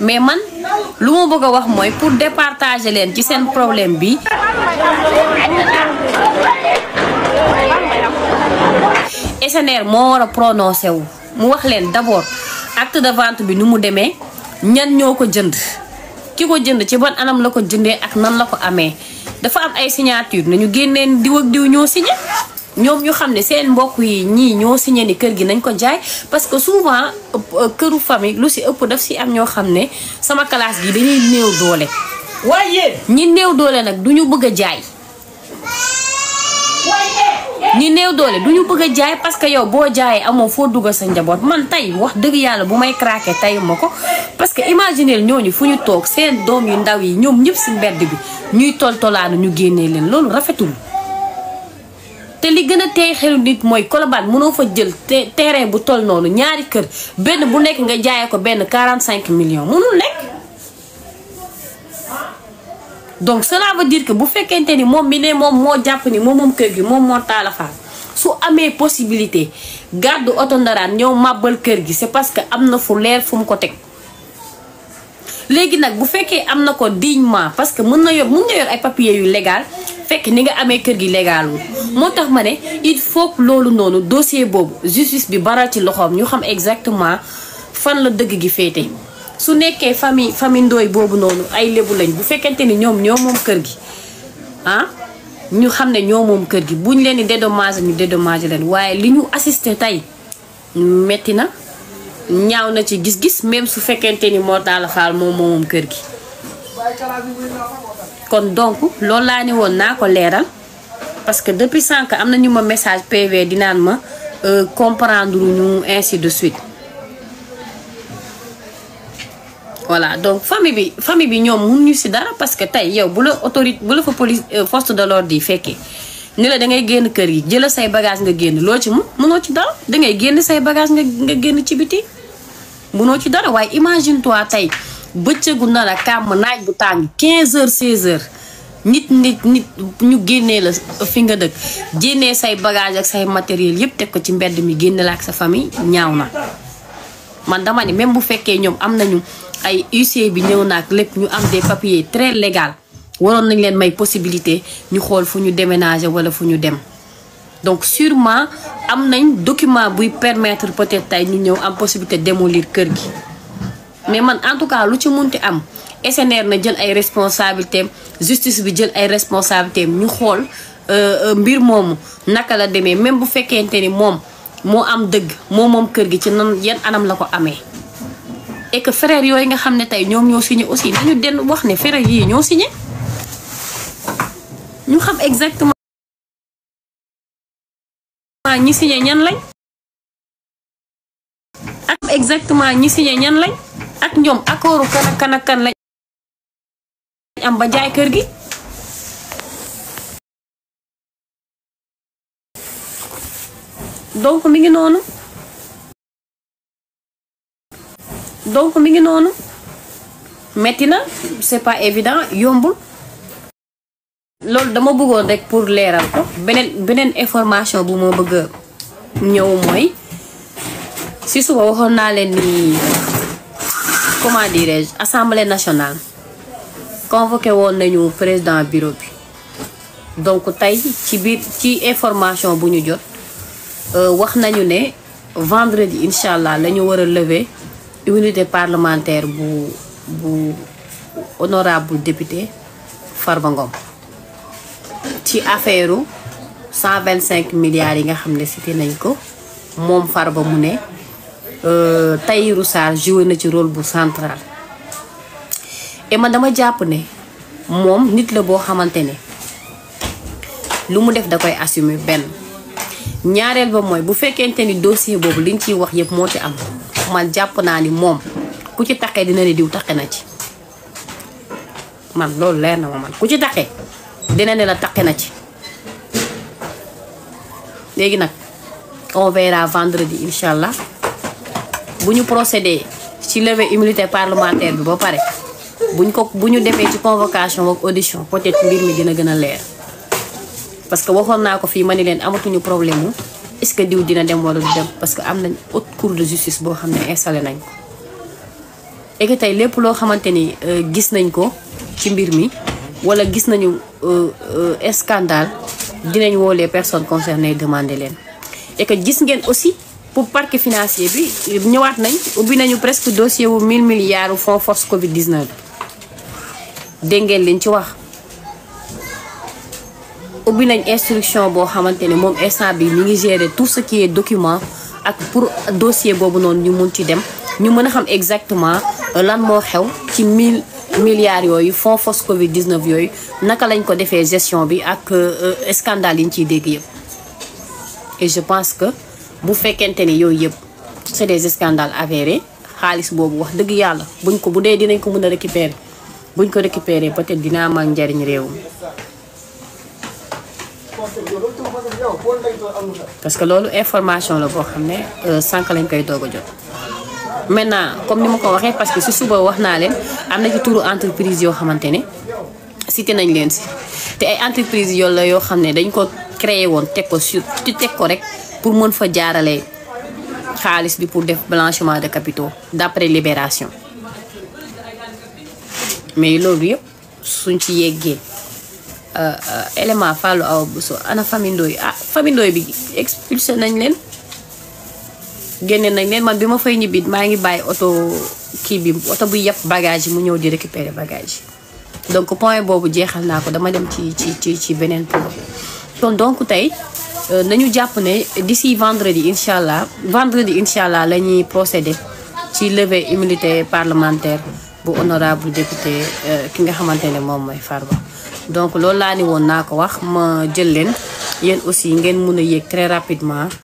mais man lu ma bëgg a wax mooy pour départager leen ci seen problème bi SNR moo war a prononcé wu mu wax leen d'abord acte de vente bi nu mu demee ñan ñoo ko jënd ki ko jënd ci ban anam la ko jëndee ak nan la ko amee dafa am ay signature nañu génneen diw ak diw ñoo signé ñoom ñu xam ne seen mbokk yi ñii ñoo signé ni kër gi nañ ko jaay parce que souvent këru famille lu si ëpp daf si am ñoo xam ne sama classe gi dañuy néew doole waaye ñi néew doole nag duñu bëgg a jaay ñi néew doole duñu bëgg a jaay parce que yow boo jaayee amoo foo duggal sa njaboot man tey wax dëgg yàlla bu may craquer tey ma ko parce que imaginez ñooñu fu ñu toog seen doom yu ndaw yi ñoom ñëpp si mbedd bi ñuy toltolaanu ñu génnee leen loolu rafetul te li gën a tey xelu nit mooy Colobane mënoo fa jël terrain bu toll noonu ñaari kër benn bu nekk nga jaayee ko benn 45 millions mënul nekk donc cela veut dire que bu fekkente ni moom mi ne moom moo jàpp ni moom kër gi moom moo taalafaal su amee possibilité gàddu oto ndaraan ñëw màbbal kër gi c'est parce que am na fu leer fu mu ko teg léegi nag bu fekkee am na ko dignement parce que mën nga yor ay papiers yu légal fekk ni nga amee kër gi légalul moo tax ma ne il faut que loolu noonu dossier boobu justice bi baral ci loxoom ñu xam exactement fan la dëgg gi féete su nekkee famille ndooy boobu noonu ay lébu lañ bu fekkente ni ñoom ñoo moom kër gi ah ñu xam ne ñoo moom kër gi buñ leen di dédommagé ñu dédommagé leen waaye li ñu assisté tey metti na ñaaw na ci gis-gis même su fekkente ni moo taala faal moom kër gi kon donc loolu laa ne woon naa ko leeral parce que depuis sànq am na ñu ma message PV di naan ma comprendre ñu ainsi de suite voilà donc famille bi ñoom mun ñu si dara parce que tey yow bu la fa police force de l'ordre yi fekkee ni la da ngay génn kër gi jëla say bagage nga génn loo ci mënoo ci dara da ngay génn say bagage nga génn ci biti mënoo ci dara waaye imagine toi tey bëccëgu na la kàmm naaj bu tàng 15 heures 16 heures nit ñu génnee la fi nga dëkk génnee say bagage ak say matériel yépp teg ko ci mbedd mi génne la ak sa famille ñaaw na man dama ni même bu fekkee ñoom am nañu ay huissier bi ñëw naak lépp ñu am des papiers très légal waroon nañ leen may possibilité ñu xool fu ñu déménager wala fu ñu dem donc sûrement am nañ document buy permettre peut-être tey ñu ñëw am possibilité démolir kër gi mais man en tout cas lu ci munti am SNR na jël ay responsabilités justice bi jël ay responsabilités ñu xool mbir moomu naka la demee même bu fekkente ni moom moo am dëgg moom kër gi ci nan yan anam la ko amee et que frère yooyu nga xam ne tey ñoom ñoo signé aussi nañu den wax ne frère yii ñoo signé ñu xam exactement ñi signé ñan lañ ak exactement ñi signé ñan lañ ak ñoom accordu kan ak kan lañ am ba jaay kër gi donc mi ngi noonu metti na c'est pas évident yombul loolu dama bëggoon rek pour leeral ko beneen information bu ma bëgg a ñëw mooy si suba waxoon naa leen ni comment dirais-je assemblée nationale convoqué woon nañu président bureau bi donc tey ci information bu ñu jot wax nañu ne vendredi incha allah la ñu war a lever immunité parlementaire bu honorable député Farba Ngom ci affaire 125 milliards yi nga xam ne cité nañ ko moom Farba mu ne Tahirou Sarr joué na ci rôle bu central et man dama jàpp ne moom nit la boo xamante ne lu mu def da koy assumer benn ñaareel ba mooy bu fekkente ni dossier boobu liñ ciy wax yëpp moo ci am man jàpp naa ni moom ku ci taxee dina ne diw taxe na ci man loolu leer na ma man ku ci taxee dina ne la taxe na ci léegi nag on verra vendredi incha allah bu ñu procédé ci levée immunité parlementaire bi ba pare bu ñu defee ci convocation ak audition peut-être mbir mi dina gën a leer parce que waxoon naa ko fii ma ni leen amatuñu problème mu est-ce que diw dina dem wala du dem parce que am nañ haute cour de justice boo xam ne installé nañ ko et que tey lépp loo xamante ni gis nañ ko ci mbir mi wala gis nañu scandale dinañ woo les personnes concernées demander leen. et que gis ngeen aussi pour parquet financier bi ñëwaat nañ ubbi nañu presque dossier wu 1000 milliards fonds force Covid 19 dégg ngeen liñ ci wax. ubbi nañ instruction boo xamante ne moom instant bi mi ngi gérer tout ce qui est document ak pour dossier boobu noonu ñu mun ci dem ñu mën a xam exactement lan moo xew ci 1000 milliards yooyu fonds force Covid 19 yooyu naka lañ ko defee gestion bi ak scandale yi ñu ciy dégg yëpp. et je pense que bu fekkente ni yooyu yëpp c'est des scandales avérés xaalis boobu wax dëgg yàlla buñ ko bu dee dinañ ko mën a récupérer buñ ko récupérer peut-être dina am njariñ réew mi. parce que loolu information la boo xam ne sànq lañ koy doog a jot. maintenant comme ni ma ko waxee parce que si suba wax naa leen am na ci turu entreprise yoo xamante ne cité nañ leen si te ay entreprise yoo la yoo xam ne dañ ko créé woon teg ko sur teg ko rek pour mën fa jaarale xaalis bi pour def blanchiment de capitaux d'après Libération. mais loolu yëpp suñ ci yeggee élément Fallou Awa Bousso ana famille Ndoye famille Ndoye bi expulsé nañ leen génne nañ leen. man bi ma fay ñibbi maa ngi bàyyi oto kii bi oto bu yëpp bagage yi mu ñëw di récupérer bagage yi. donc point boobu jeexal naa ko dama dem ci beneen point. kon donc tey nañu jàpp ne d'ici vendredi incha allah la ñuy procéder ci levée immunité parlementaire bu honorable député ki nga xamante ne moom mooy Farba. donc loolu laa ni woon naa ko wax ma jël leen yéen aussi ngeen mun a yéeg très rapidement